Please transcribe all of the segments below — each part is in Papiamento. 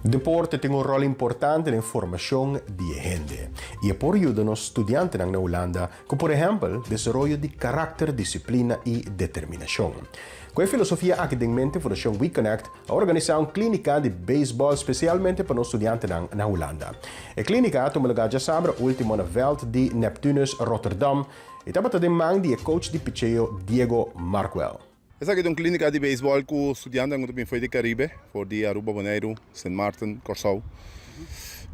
Deporte tin un rol importante den formacion di hende y e por yuda nos studiantenan na Hulanda cu, por ehempel, desaroyo di caracter, disciplina y determinacion. Cu e filosofia aki den mente, Fundacion WeConnect a organisa un clinica di baseball specialmente pa nos studiantenan na Hulanda. E clinica a tuma luga diasabra ultimo na veld di Neptunus Rotterdam y tabata den man di e coach di picheo Diego Markwell. Esaki ta un clinica di baseball cu studiantenan cu ta bin for di Caribe, for di Aruba, Boneiru, Sint Maarten, Corsou,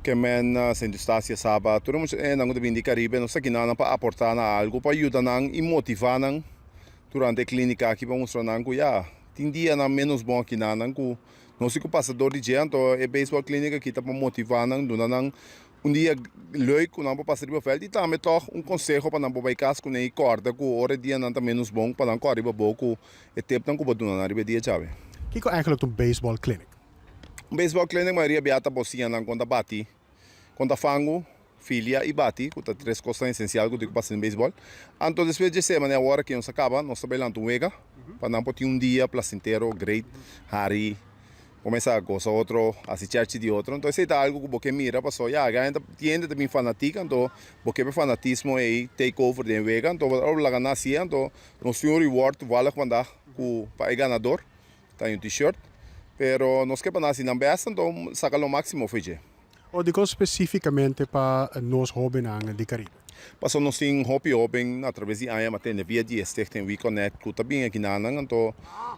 Kemen, Sint Eustatius, Saba, tur e muchanan cu ta bin di Caribe nos ta kina nan pa aporta na algo pa yuda nan y motiva nan durante e clinica aki pa mustra nan cu ya tin dianan menos bon aki nan cu nos tin cu pasa door di dje. Anto e baseball clinic aki ta pa motiva nan, duna nan un dia leuk cu nan por pasa riba veld y tambe toch un conseho pa nan por bay cas cune y corda cu ora e dianan ta menos bon pa nan core riba bo cu e tipnan cu bo duna nan riba e dia djawe. Kico eigenlijk un baseball clinic? Un baseball clinic mayoria bia ta bo siña nan con ta bati, con ta fangu, filia y bati, cu ta tres cosnan esencial cu tin cu pasa den baseball. Anto despues dje semana e awor aki nos a caba, nos ta bay lanta un wega pa nan por tin un dia placentero, great, hari. Kuminsá gosa otro, hasi cherchi di otro. Entonces esei ta algu ku bo ke mira pasobra ya e hende tiende ta bin fanatik, anto bo ke pa e fanatismo ei take over den e wega. Anto ora bo laga nan hasié, anto nos tin un reward toevallig vandag ku pa e ganador ta un t-shirt. Pero nos ke pa nan hasi nan best, anto saka lo máksimo for dje. O dikon spesífikamente pa nos hóbennan di Karibe? Pasobra nos tin hopi hóben atraves di aña matende via di e Stichting We Connect ku ta bin aki nan anto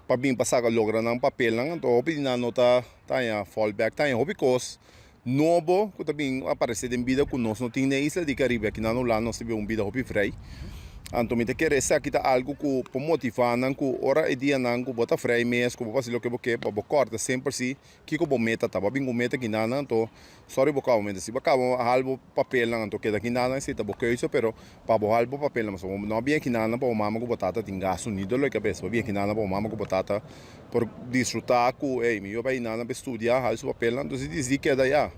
pa bin pa saka logra nan papelnan, anto hopi di nan no ta haña fallback, ta haña hopi kos nobo ku ta bin aparesé den bida ku nos no tin den isla di Karibe. Aki nan Hulanda nos ta biba un bida hopi vrij, anto mi ta kere esaki ta algu ku por motivá nan ku ora e dianan ku bo ta vrij mes ku bo por hasi loke bo ke pa bo kòrda semper si Kiko bo meta ta? Bo a bin ku meta kinanan, anto sorry bo kaba meta. Si bo a kaba hal bo papelnan anto keda kinanan esei ta bo keuze, pero pa bo hal bo papelnan pasobra bo no a bin kinanan pa bo mama ku bo tata tin gastu ni dolor di kabes. Bo a bin kinanan pa bo mama ku bo tata por disfruta ku ey mi yu a bai kinanan pa studia hal su papelnan. Entonces si disidi keda ya.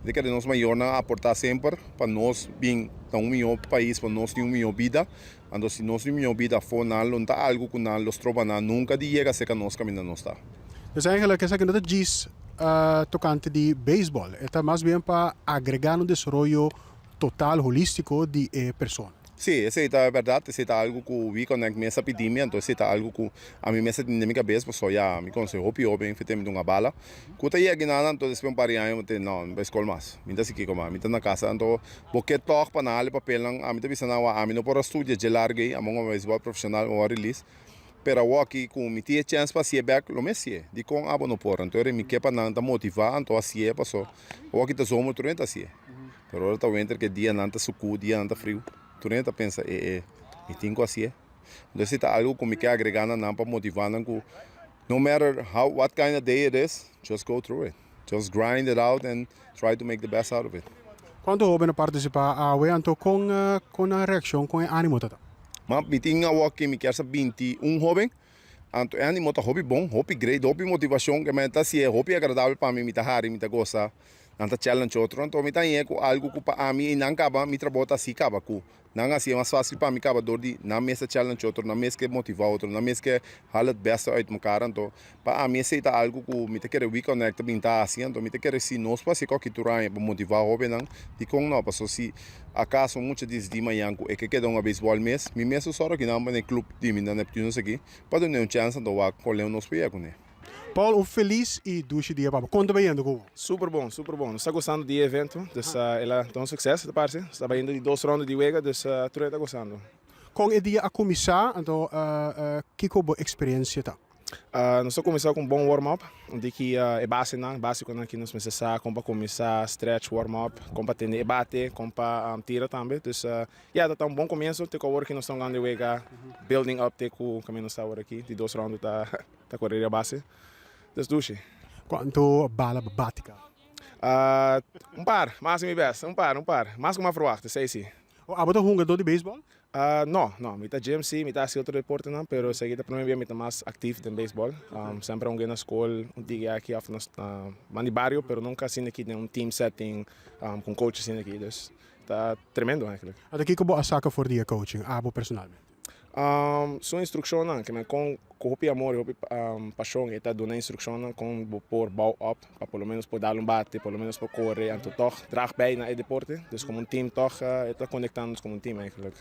Mi ta kere nos mayornan a aporta semper pa nos bin na un mihó pais, pa nos tin un mihó bida. Anto si nos tin mihó bida afó nan lo no ta algu ku nan lo stroba nan nunka di yega serka nos kaminda nos ta. Dus eigenlijk esaki no ta djis tokante di beisbòl, e ta mas bien pa agregá na un desaroyo total, holístiko di e persona. Sí, esei ta bèrdat, esei ta algu ku WeConnect mes a pidi mi, anto esei ta algu ku ami mes a tin den mi kabes, pasobra ya mi konosé hopi hóben fe tempu dunga bala ku ta yega nan, anto despues un par di aña bo ta no, mi bai skol mas, mi ta hasi kiko mas, mi ta na kasa, anto bo ke tòg pa nan hali papelnan, ami ta bisa nan wak ami no por a studia dje largu ei, amo un beisbòl profeshonal, mi a wòrdu release. Pero awoki ku mi tin e chèns pa hasié bèk, lo mi hasié. Dikon abo no por? Anto mi ke pa nan ta motivá anto hasié paso awoki ta zomer tur hende ta hasié. Pero ora ta winter ke dianan ta sukú, dianan ta friu, tur hende ta pensa e e mi tin ku hasié. Anto esei ta algu ku mi ke agregá na nan pa motivá nan ku no matter how what kind of day it is, just go through it. Just grind it out and try to make the best out of it. Kuantu hóben a partisipá awe, anto kon kon nan reakshon, kon e ánimo ta ta? Ma mi tin awoki mi kier sa 21 hóben, anto e ánimo ta hopi bon, hopi great, hopi motivashon, ke men ta hasié hopi agradabel pa mi, mi ta hari, mi ta gosa, nan ta challenge otro, anto mi ta hañ'é ku algu ku pa ami i nan kaba mi trabou ta hasi kaba ku Nan hasi e mas fácil pa mi kaba dor di nan mes ta challenge otro, nan mes ke motiva otro, nan mes ke hala het beste uit mekaar. Anto pa ami esei ta algu ku mi ta kere WeConnect ta bin ta hasi. Anto mi ta kere si nos por hasi koki tur aña pa motiva hóbennan, dikon no? Pasobra si akaso mucha disidí mañan ku e ke keda hunga beisbòl mes, mi mes lo sòru kinan pa na e club di mi na Neptunus aki pa dun'é un chèns anto wak kon leu nos por yega kuné. Paul, un felis y dushi dia pa bo. Con ta bayendo cu bo? Super bon, super bon. Nos ta gozando di e evento, dus el a ta un succes ta parse. Nos ta bayendo di dos ronda di wega, dus tur e ta gozando. Con e dia a cuminsa, anto kico bo experiencia ta? Nos a cuminsa cu un bon warm up, un tiki e basenan, basiconan ki nos mester sa con pa cuminsa stretch, warm up, con pa tene e bate, con pa tira tambe. Dus ya, ta ta un bon comienso te cu awor ki nos ta hungando e wega, building up te cu caminda nos ta awor aki, di dos ronda ta. Ta kore riba base. Dus dushi. Kuantu bala bo bati ka? Un par, mas mi bes. Un par, un par. Mas ku mi a verwachta, esei si. O abo ta hungadó di beisbòl? No, no. Mi ta gym si, mi ta hasi otro deportenan, pero esaki ta prome bia mi ta mas aktif den beisbòl. Semper a hunga na skol, un tiki aki òf na banda di bario, pero nunka asina aki den un team setting ku un coach asina aki. Dus ta tremendo eigenlijk. Anto kiko bo a saka for di e coaching, abo personalmente? Su instrukshonnan, ke men kon ku hopi amor i hopi pashon e ta duna instrukshonnan kon bo por bou op pa por lo menos por dal un bate, por lo menos por kore, anto tòg drag bij na e deporte. Dus komo un team tòg e ta konektá nos komo un team eigenlijk.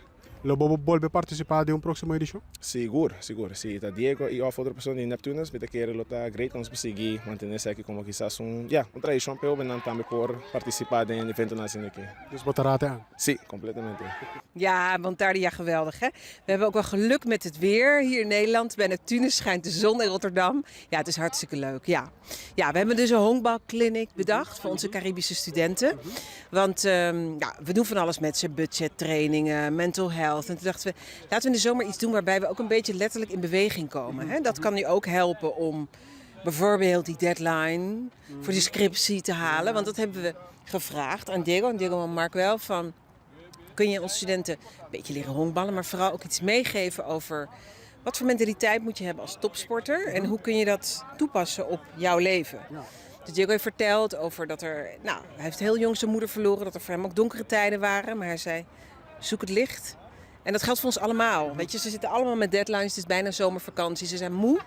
Lo bo bolbe partisipá den un próksimo edishon? Sigur, sigur. Si ta Diego i òf otro persona di Neptunus, mi ta kere lo ta great pa nos por sigui mantené esaki komo kisas un, ya, un tradishon pa e hóbennan tambe por partisipá den eventonan asina aki. Dus bo ta rate an? Sí, kompletamente. Ja, bon tardi, ja geweldig hè. We hebben ook wel geluk met het weer hier in Nederland. Bij Neptunus schijnt de zon in Rotterdam. Ja, het is hartstikke leuk, ja. Ja, we hebben dus een honkbalclinic bedacht voor onze Caribische studenten. Want ja, we doen van alles met ze, budgettrainingen, mental health. En toen dachten we, laten we in de zomer iets doen waarbij we ook een beetje letterlijk in beweging komen. Hè? Dat kan nu ook helpen om bijvoorbeeld die deadline voor die scriptie te halen. Want dat hebben we gevraagd aan Diego en Diego en Mark wel van... Kun je onze studenten een beetje leren honkballen, maar vooral ook iets meegeven over wat voor mentaliteit moet je hebben als topsporter en hoe kun je dat toepassen op jouw leven. Dus Diego heeft verteld over dat er, nou, hij heeft heel jong zijn moeder verloren, dat er voor hem ook donkere tijden waren, maar hij zei, zoek het licht. En dat geldt voor ons allemaal. Weet je, ze zitten allemaal met deadlines, het is bijna zomervakantie, ze zijn moe.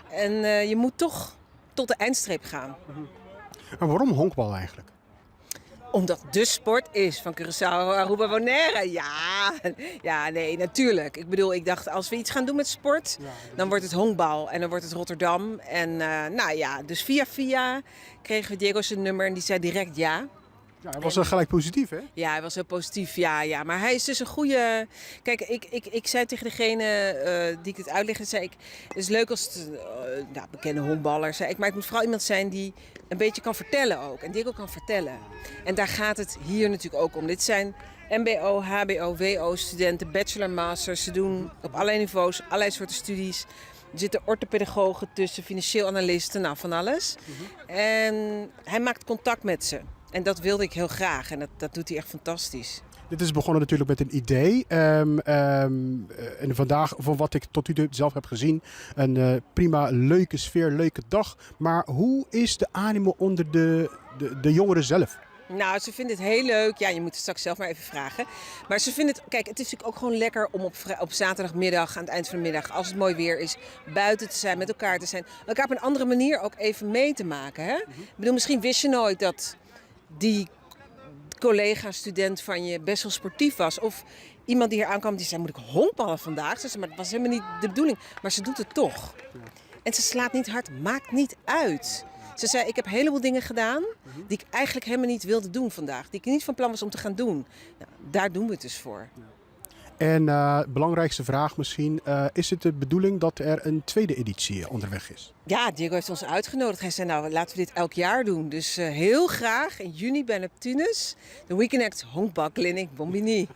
En je moet toch tot de eindstreep gaan. Maar waarom honkbal eigenlijk? Omdat de sport is van Curaçao, Aruba, Bonaire. Ja, ja, nee, natuurlijk. Ik bedoel, ik dacht, als we iets gaan doen met sport, dan wordt het honkbal en dan wordt het Rotterdam. En nou ja, dus via via kregen we Diego zijn nummer en die zei direct ja. Ja, hij was gelijk positief, hè? Ja, hij was heel positief, ja, ja. Maar hij is dus een goede... Kijk, ik zei tegen degene die ik het uitlegde, zei ik... Het is leuk als het nou, bekende honkballer, zei ik. Maar het moet vooral iemand zijn die een beetje kan vertellen ook. En Diego kan vertellen. En daar gaat het hier natuurlijk ook om. Dit zijn MBO, HBO, WO-studenten, bachelor, masters. Ze doen op allerlei niveaus, allerlei soorten studies. Er zitten orthopedagogen tussen, financieel analisten, nou van alles. En hij maakt contact met ze. En dat wilde ik heel graag en dat doet hij echt fantastisch. Dit is begonnen natuurlijk met een idee. En vandaag, van wat ik tot nu toe zelf heb gezien, een prima leuke sfeer, leuke dag. Maar hoe is de animo onder de jongeren zelf? Nou, ze vinden het heel leuk. Ja, je moet het straks zelf maar even vragen. Maar ze vinden het... Kijk, het is natuurlijk ook gewoon lekker om op zaterdagmiddag, aan het eind van de middag, als het mooi weer is, buiten te zijn, met elkaar te zijn. Elkaar op een andere manier ook even mee te maken. Hè? Ik bedoel, misschien wist je nooit dat die collega-student van je best wel sportief was. Of iemand die hier aankwam die zei, moet ik honkballen vandaag? Ze zei, maar dat was helemaal niet de bedoeling. Maar ze doet het toch. En ze slaat niet hard, maakt niet uit. Ze zei, ik heb een heleboel dingen gedaan die ik eigenlijk helemaal niet wilde doen vandaag. Die ik niet van plan was om te gaan doen. Nou, daar doen we het dus voor. En belangrijkste vraag misschien, is het de bedoeling dat er een tweede editie onderweg is? Ja, Diego heeft ons uitgenodigd. Hij zei, nou, laten we dit elk jaar doen. Dus heel graag in juni bij Neptunus, de WeConnect Honkbalclinic Bon Bini.